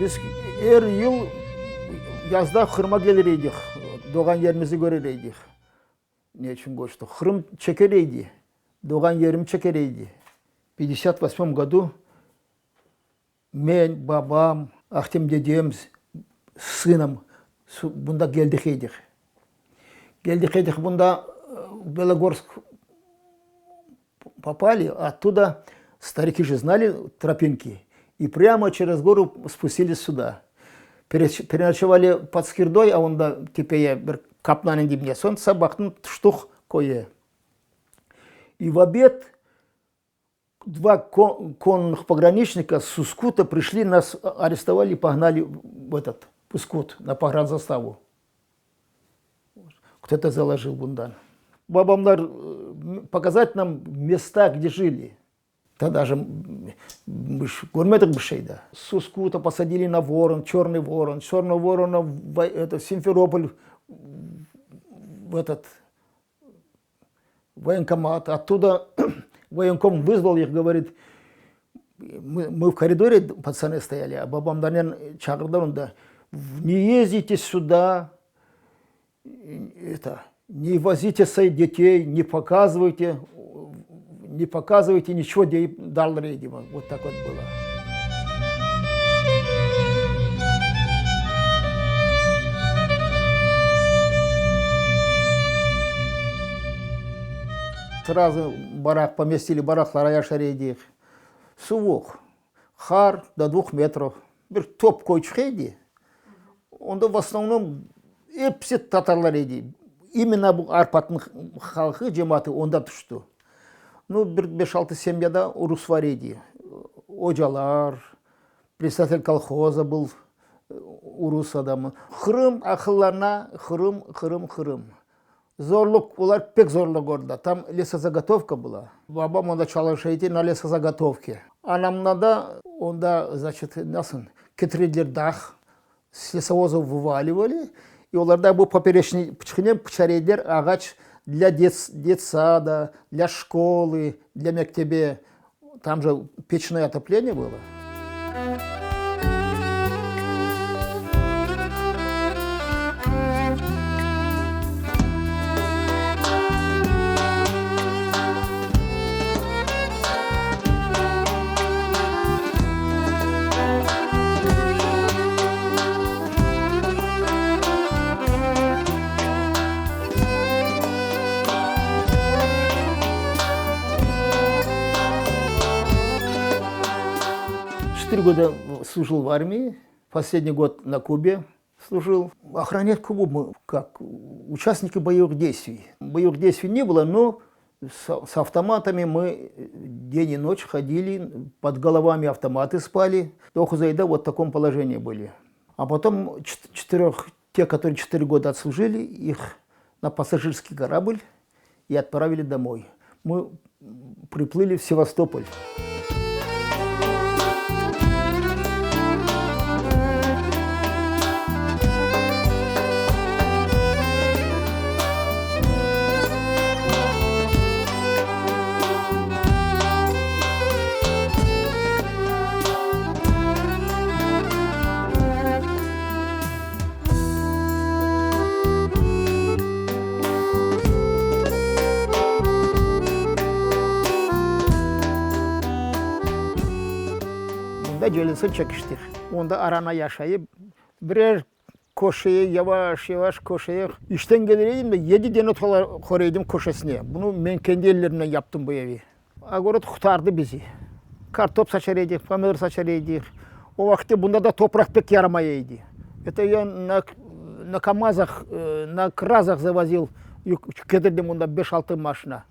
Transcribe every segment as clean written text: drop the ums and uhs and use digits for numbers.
Biz er yıl yazda Qırımğa kelir edik, doğğan yerimizni körer edik. Ne içün köçtik? Qırım çeker edi, doğğan yerim çeker edi. Pyatdesât vosmom godu men, babam, Ahtem dedem s sınom bunda keldik edik. Keldik edik bunda Belogorsk popali, ottuda stariki je znali tropinki, i prâmo çerez goru spustiliz süda. Perenoçevali pod Skirdoy, a onda tepeye bir qapnanıñ dibine, soñ sabahtan tüştük köye. I v obed dva konных pograniçnika s Uskuta prişli, nas arrestovali i pognali v etot, v Uskut, na pogranzastavu. Кто-то zaложил bundan. Babamlar pokazat nam mesta, gde žili. Тогда же biz körmedik bir şey da. S Uskuta posadili na Voron, Çörnıy Voron, Çörnogo Vorona v eto, Simferopol, v etot, voyenkomat. Ottuda voyenkom vızval ih, govorit, mı v koridore patsany stoyali, a babamlarnen çağırdılar onda, ne yezdite süda, eto, ne vozite svoih detey, ne pokazıvayte, ne pokazıvayte niçego deyip darlar edi, vot tak vot bylo. Srazu barak pomestili, baraklara yaşar edik. Suvuq, qar do dvuh metrov. Bir top köyçıq edi, onda v osnovnom episi tatarlar edi. İmенно bu Arpatnıñ halqı, cemaatı onda tüşti. Nu, bir beş-altı semyada rus var edi. Ocalar, predsedatel kolhoza был urus adamı. Qırım aqıllarına Qırım, Qırım, Qırım. Zorluq, olar pek zorluq kördiler. Tam lesozagotovka была. Babam onda çalışa edi na lesozagotovke. Anamna da onda, znaçit, nasıl, ketirediler dağ, s lesovozov vıvalivali, i olarda bu popereçnıy pıçqınen pıçar ediler ağaç dlâ detsada, dlâ şkolı, dlâ mektebe. Tam же peçnoye otopleniye было. Четыре года служил в армии, последний год на Кубе служил. Охранять Кубу мы как участники боевых действий. Боевых действий не было, но с, с автоматами мы день и ночь ходили, под головами автоматы спали. Doquz ayda вот в таком положении были. А потом четырех, те, которые четыре года отслужили, их на пассажирский корабль и отправили домой. Мы приплыли в Севастополь. Mında celilsin çekiştik. Onda arana yaşayıp, birer köşeye yavaş-yavaş köşeye. İşten kelir edim de, yedi dene tola qora edim köşesine. Bunı men kendi ellerimnen yaptım bu evi. Ogorod qurtardı bizi. Kartop saçar edik, pomidor saçar edik. O vaqıtte bunda da topraq pek yaramay edi. Это я na na KAMAZah, na KRAZah zavozil yük ketirdim bunda beş-altı maşina.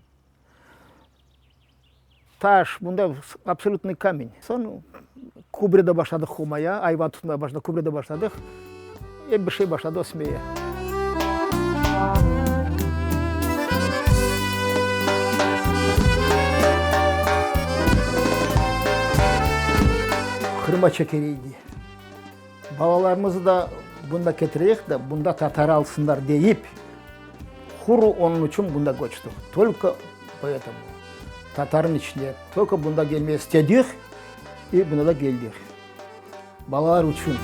Taş, bunda absolütnıy kamen. Soñ Kubrede başladıq qurmaya, ayvan tutmaya başladıq, Kubrede başladıq. Ep bir şey başladı ösmeye. Qırıma çeker edi. Balalarımızı da bunda ketireyik de, bunda tatar alsınlar deyip, quru onıñ içün bunda köçtik. Tolko poetomu. Tatarnıñ içine tolko bunda kelmege istedik, i bunda da keldik. Balalar içün.